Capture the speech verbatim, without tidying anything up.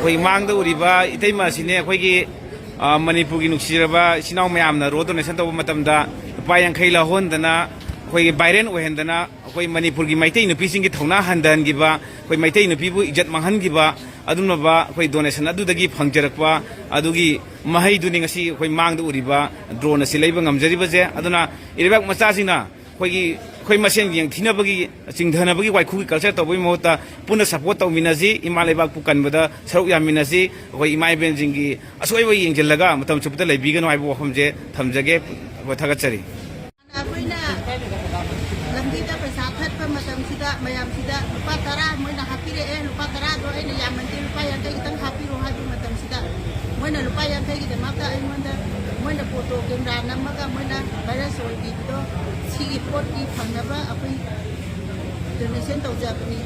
ꯑꯩꯈꯣꯏ ꯃꯥꯡꯗ ꯎꯔꯤꯕ ꯏꯇꯩꯃ ꯑꯁꯤꯅꯦ, ꯑꯩꯈꯣꯏꯒꯤ, ꯑ, ꯃꯅꯤꯄꯨꯔꯒꯤ ꯅꯨꯡꯁꯤꯔꯕ ꯏꯆꯤꯟ ꯏꯅꯥꯎ ꯃꯌꯥꯝꯅ ꯔꯣ ꯗꯣꯅꯦꯁꯟ ꯇꯧꯕ ꯃꯇꯝꯗ ꯂꯨꯄꯥ ꯌꯥꯡꯈꯩ ꯂꯧꯍꯟꯗꯅ, ꯑꯩꯈꯣꯏꯒꯤ ꯚꯥꯏꯔꯦꯜ ꯑꯣꯏꯍꯟꯗꯅ, ꯑꯩꯈꯣꯏ ꯃꯅꯤꯄꯨꯔꯒꯤ ꯃꯩꯇꯩ ꯅꯨꯄꯤꯁꯤꯡꯒꯤ ꯊꯧꯅꯥ ꯍꯟꯊꯍꯟꯈꯤꯕ, ꯑꯩꯈꯣꯏ ꯃꯩꯇꯩ ꯅꯨꯄꯤꯕꯨ ꯏꯖꯠ ꯃꯥꯡꯍꯟꯈꯤꯕ ꯑꯗꯨꯒꯨꯝꯂꯕ ꯑꯩꯈꯣꯏ ꯗꯣꯅꯦꯁꯟ ꯑꯗꯨꯗꯒꯤ ꯐꯪꯖꯔꯛꯄ ꯑꯗꯨꯒꯤ ꯃꯍꯩꯗꯨꯅꯤ ꯉꯁꯤ ꯑꯩꯈꯣꯏ ꯃꯥꯡꯗ ꯎꯔꯤꯕ ꯗ꯭ꯔꯣꯟ ꯑꯁꯤ ꯂꯩꯕ ꯉꯝꯖꯔꯤꯕꯁꯦ꯫ ꯑꯗꯨꯅ ꯏꯔꯩꯕꯥꯛ ꯃꯆꯥꯁꯤꯡꯅ ꯑꯩꯈꯣꯏꯒꯤ, ꯑꯩꯈꯣꯏ ꯃꯁꯦꯟ ꯌꯦꯡꯊꯤꯅꯕꯒꯤ, ꯆꯤꯡꯊꯅꯕꯒꯤ ꯋꯥꯏꯈꯨꯒꯤ ꯀꯜꯆꯔ ꯇꯧꯕꯒꯤ ꯃꯍꯨꯠꯇ ꯄꯨꯟꯅ ꯁꯄꯣꯔꯠ ꯇꯧꯃꯤꯟꯅꯁꯤ, ꯏꯃꯥ ꯂꯩꯕꯥꯛꯄꯨ ꯀꯟꯕꯗ ꯁꯔꯨꯛ ꯌꯥꯃꯤꯟꯅꯁꯤ꯫ ꯑꯩꯈꯣꯏ ꯏꯃꯥ ꯏꯕꯦꯟꯁꯤꯡꯒꯤ ꯑꯁꯣꯏꯕ ꯌꯦꯡꯁꯤꯜꯂꯒ ꯃꯇꯝ ꯆꯨꯞꯄꯗ ꯂꯩꯕꯤꯒꯅꯨ ꯍꯥꯏꯕ ꯋꯥꯐꯝꯁꯦ ꯊꯝꯖꯒꯦ꯫ ꯑꯩꯈꯣꯏ ꯊꯥꯒꯠꯆꯔꯤ꯫ ꯑꯩꯈꯣꯏꯅ ꯂꯝꯕꯤꯗ ꯄꯩꯁꯥ ꯊꯠꯄ ꯃꯇꯝꯁꯤꯗ ꯃꯌꯥꯝꯁꯤꯗ ꯂꯨꯄꯥ ꯇꯔꯥ ꯃꯣꯏꯅ ꯍꯥꯞꯄꯤꯔꯛꯑꯦ, ꯂꯨꯄꯥ ꯇꯔꯥꯗꯣ ꯑꯩꯅ ꯌꯥꯝꯃꯟꯗꯦ, ꯂꯨꯄꯥ ꯌꯥꯡꯈꯩ ꯈꯤꯇꯪ ꯍꯥꯞꯄꯤꯔꯣ ꯍꯥꯏꯕ ꯃꯇꯝꯁꯤꯗ ꯃꯣꯏꯅ ꯂꯨꯄꯥ ꯌꯥꯡꯈꯩꯒꯤꯗꯃꯛꯇ ꯑꯩꯉꯣꯟꯗ ꯃꯣꯏꯅ ꯐꯣꯇꯣ ꯀꯦꯃꯦꯔꯥ ꯅꯝꯃꯒ ꯃꯣꯏꯅ ꯚꯥꯏꯔꯦꯜ ꯑꯣꯏꯕꯤꯕꯗꯣ, ꯁꯤꯒꯤ ꯄꯣꯠꯀꯤ ꯐꯪꯅꯕ ꯑꯩꯈꯣꯏ ꯗꯣꯅꯦꯁꯟ ꯇꯧꯖꯕꯅꯤ꯫